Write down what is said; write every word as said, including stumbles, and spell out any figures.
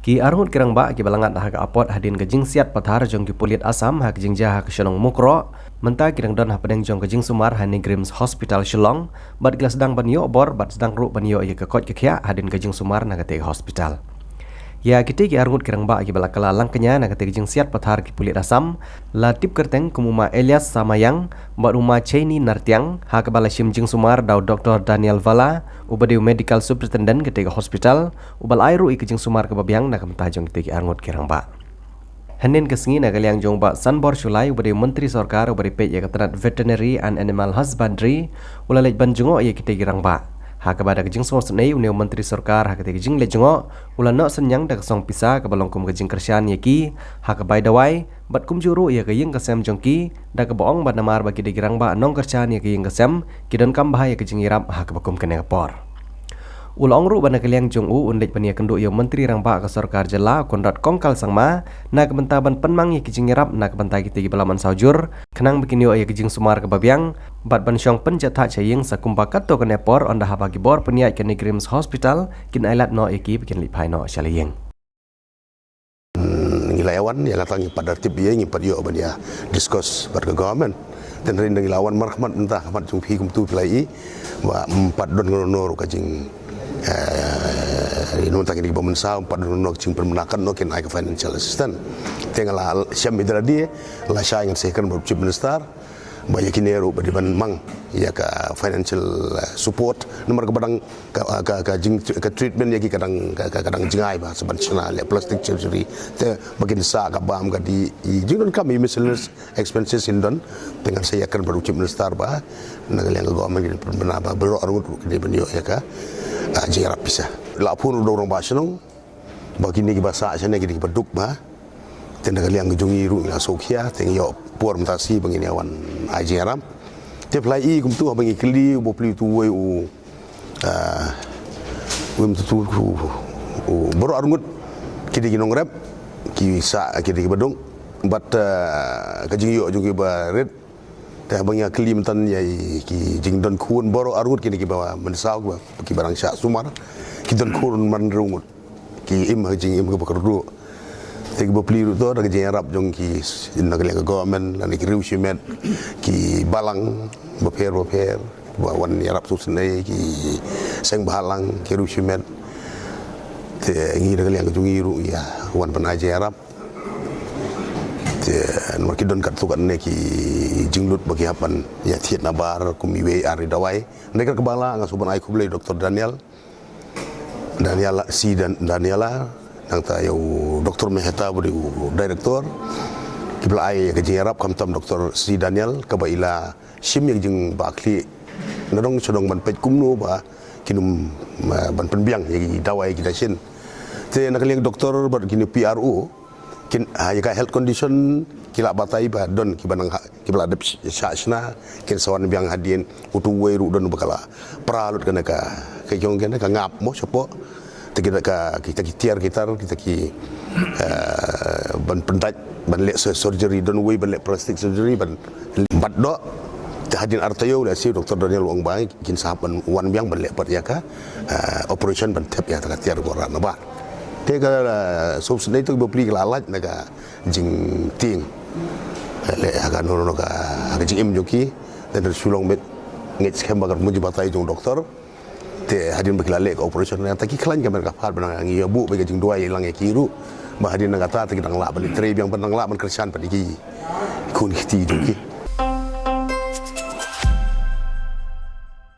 Ki arngut ki rangbah kiba la ngat ha ka apot hadien ka jingsiat pathar jong ki pulit Assam ha ka jingjia ha ka shnong Mukroh, mynta ki dang don hapdeng jong ka jingsumar ha NEIGRIHMS Hospital Shillong, bad ki la sdang ban ïoh bor bad sdang ruh ban ïoh ïa ka koit ka khiah hadien ka jingsumar na katei ka hospital. Ïa kitei ki arngut ki rangbah kiba la kylla langkñia na katei ka jingsiat pathar ki pulit Assam, la tip kyrteng kum u Ma Elias Samayang bad u Ma Cheini Nartiang, ha kaba la shim jingsumar da u Doktor Daniel Vala, uba dei u Medical Superintendent katei ka hospital, uba la ai ruh ïa ka jingsumar kaba biang na ka bynta jong kitei ki arngut ki rangbah. Hynnin ka sngi, na ka liang jong u Bah Sanbor Shullai, uba dei u Myntri Sorkar uba dei peit ïa ka tnat Veterinary and Animal Husbandry, u la leit ban jngoh ïa kitei ki rangbah. Ha kaba da ka jingsngewsynei une u Myntri Sorkar ha katei ka jingleit jngoh, u la noh synñiang da ka song pisa kaba long kum ka jingkyrshan ïa ki ha ka bai dawai, bad kumjuh ruh ïa ka ïing ka sem jong ki, da kaba ong ba namar ba ki dei ki rangbah nongkyrshan ïa ka ïing ka sem, ki donkam bha ïa ka jingïarap ha kaba kum kane ka por. U la ong ruh ba na ka liang jong u un leit ban ïakynduh ïa u Myntri Rangbah ka Sorkar Jylla, Conrad Kongkal Sangma, na ka bynta ban pynmang ïa ka jingïarap na ka bynta kitei kiba la mansaw jur, khnang ba kin ïoh ïa ka jingsumar kaba biang, bad ban shong pynjah thait sha ïing sa kumba katto katne por, ynda haba ki bor pynïaid ka NEIGRIHMS Hospital kin ailad noh ïa ki ba kin leit phai noh sha la ïing. Ngi la ïa wan, ïa kata ngi pat da tip ïa, ngi pat ïoh ban ïa discuss bad ka government. Te hynrei ngi la wan markhmat mynta, khmat jong phi kumtu phi la i ba ym pat don kano kano ruh ka jing, eh, ïa mynta kine kiba mynsaw, ym pat don kano kano ka jingpynbna katno kin ai ka financial assistance. Te nga la shem ïa lade, lashai ngan sa ïakren bad u Chief Minister ba ïa kine ruh ba dei ban mang ïa ka financial, eh, support. Namar kaba dang ka, ka, ka jing, ka treatment ïa ki ka dang, ka, ka, ka dang jngai ba, sa ban shna leh plastic surgery. Te ba kin sah ka bam ka dih, i jingdonkam i miscellaneous expenses kin don. Te ngan sa ïakren bad u Chief Minister ba na ka liang ka government kin pynbna ba baroh arngut ruh kin dei ban ïoh ïa ka, ah, jingïarap pisa. La phone ruh da u rangbah shnong ba kine kiba sah shane ki dei kiba duk ba. Te na ka liang ka jong ngi ruh ngi la sngewkhia, te ngi ïoh por mynta shi ba ngin ïa wan ai jingïarap. Te phi la i kumtu haba ngi kylli u bapli utu uwei u, ah, uwei mynta utu u, u, baroh arngut ki dei ki nongrep, ki sah ki dei kiba duk. Bad, ah, ka jingïoh jong ki ba rit. Te haba ngi ïa kylli mynta ïa ki jingdon khun baroh arngut kine kiba mynsaw kiba, kiba dang shah sumar, ki don khun man hynriew ngut. Ki im ha ka jingim kaba kyrduh. Te ki bapli ruh to da ka jingïarap jong ki, na ka liang ka government lane ki riew shimet, ki balang bapher bapher ba wan ïarap sngewsynei, ki seng bhalang, ki riew shimet. Te ngi na ka liang ka jong ngi ruh ïa wan ban ai jingïarap. Te namar ki don katto katne ki jinglut ba ki hap ban ïa thied nabar kum iwei ar i dawai. Hynrei kaba lah nga sngewbha ban ai khublei Doktor Daniel, Daniela, C Dan-, Daniela, nangta ïa u Doktor Mehta ba dei u director. Kiba la ai ïa ka jingïarap khamtam Doktor C Daniel kaba i la shim ïa ka jingbakla nadong shadong ban peit kumno ba kin ym, ah, ban pynbiang ïa ki dawai ki dashin. Te na ka liang doktor bad kine P R O, kin, ha, ïa ka health condition ki la batai ba don kiba nang ha, kiba la dep sh-, shah shna, kin sa wan biang hadien, utu uwei ruh don ba ka la pra lut kane ka, ka jong kane ka ngap mo shapoh. Te kita ka, kita ki tiar ki tar, kita ki, eh, ban pyndait, ban leh sur-, surgery, don uwei ban leh plastic surgery, ban bat doh. Te hadien ar taïew lehse Doktor Daniel u ong ba kin sa hap ban wan biang ban leh pat ïa ka, eh, operation ban thep ïa ka tiar ba rah nabar. Te ka, eh, sngewsynei to ki bapli ki la lait na ka jingtieng. Leh ha ka, no, no, no, ka, ha ka jingim jong ki. Te na shu long beit ngeit skhem ba ka mon jingbatai jong doktor. Te hadien ba ki la leh ka operation, nangta ki khlaiñ ka met ka phad ba nang ïa buh beit ka jingduwai lang ïa ki ruh. Ba hadien nangta te ki dang lah ban trei biang, ban dang lah ban kyrshan pat ïa ki khun kti jong ki.